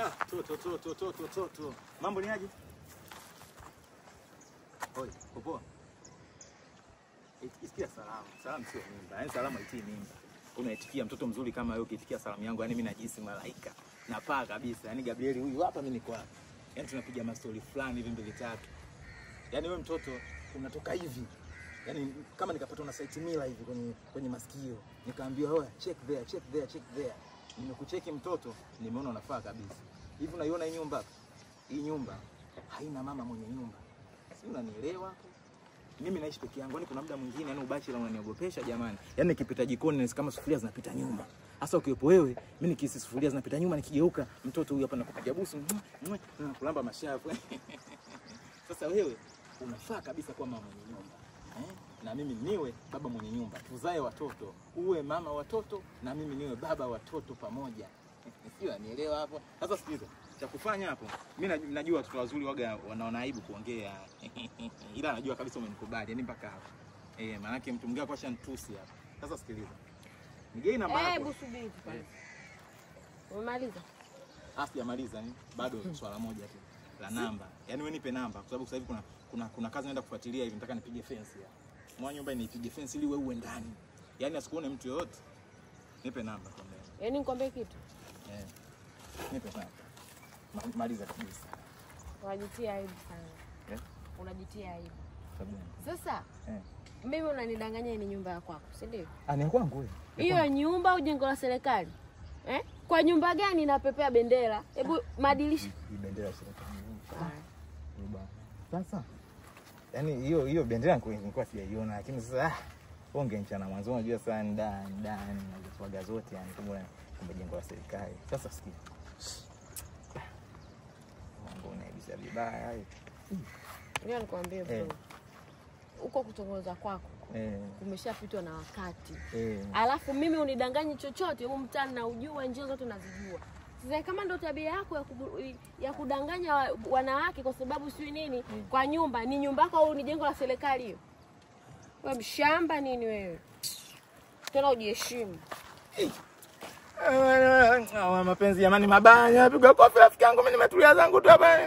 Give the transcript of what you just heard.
Ah, toto toto toto toto. Mambo ni aje? Oi, popoa. Isikia salamu. Salamu sio mimba. Yaani salamu haitii mimba. Unaitikia mtoto mzuri kama wewe ukiitikia salamu yangu, yaani mimi najihisi malaika. Napaa kabisa. Yaani Gabrieli huyu hapa mimi niko hapa. Yaani tunapiga mastori fulani hivi mbili tatu. Yaani wewe mtoto unatoka hivi. Yaani kama nikapata na site mila hivi kwenye masikio. Nikaambiwa oya, check there, check there, check there. Nimekucheki mtoto, nimeona unafaa kabisa. Hivi unaiona hii nyumba hapa? Hii nyumba haina mama mwenye nyumba. Si unanielewa hapo? Mimi naishi peke yangu. Yaani kuna muda mwingine yani ubachela unaniogopesha jamani. Yaani nikipita jikoni nahisi kama sufuria zinapita nyuma. Hasa ukiwepo wewe, mimi nikihisi sufuria zinapita nyuma nikigeuka, mtoto huyu hapa nakupiga busu, na kulamba mashavu. Sasa wewe unafaa kabisa kuwa mama mwenye nyumba. Eh? Na mimi niwe baba mwenye nyumba. Tuzae watoto, uwe mama watoto na mimi niwe baba watoto pamoja. Sio unanielewa hapo? Sasa sikiliza. Cha kufanya hapo, mimi najua watoto wazuri waga wanaona aibu kuongea. Ila najua kabisa umenikubali, yani mpaka hapo. Eh, maana yake mtu mwingine kwa shantusi hapa. Sasa sikiliza. Nigei namba yako. Hebu subiri kwanza. Umemaliza? Sijamaliza ni bado swala moja tu la namba. Yaani wewe nipe namba kwa sababu sasa hivi kuna kazi naenda kufuatilia hivi, nataka nipige fence hapa. Mwa nyumba nipige fence ili wewe uwe ndani. Yaani asikuone mtu yoyote. Nipe namba kwa mbele. Yaani nikwambie kitu? Eh. Nipe namba. Maliza kabisa. Unajitia aibu sana. Eh? Unajitia aibu. Sababu. Sasa eh. Mimi unanidanganya ni nyumba ya kwako, si ndio? Ah, ni kwangu wewe. Hiyo nyumba au jengo la serikali? Eh? Kwa nyumba gani inapepea bendera? Hebu madirisha. Hii bendera ya serikali. Sasa yaani hiyo bendera nilikuwa sijaiona, lakini sasa ungenichana mwanzo, unajua sana ndani ndani na swaga zote yani kumbe jengo la serikali. Sasa sikia. Mambo unaibisa vibaya hivi. Ngoja nikwambie bro. Uko kutongoza kwako kumeshapitwa na wakati. Alafu mimi unidanganyi chochote, huu mtaa na ujua njia zote nazijua. Sasa kama ndo tabia yako ya kudanganya wanawake kwa sababu sio nini, kwa nyumba, ni nyumba yako au ni jengo la serikali hiyo? Wewe mshamba nini wewe? Tena ujiheshimu. Mapenzi jamani mabaya, piga kofi rafiki yangu, mimi nimetulia zangu tu hapa.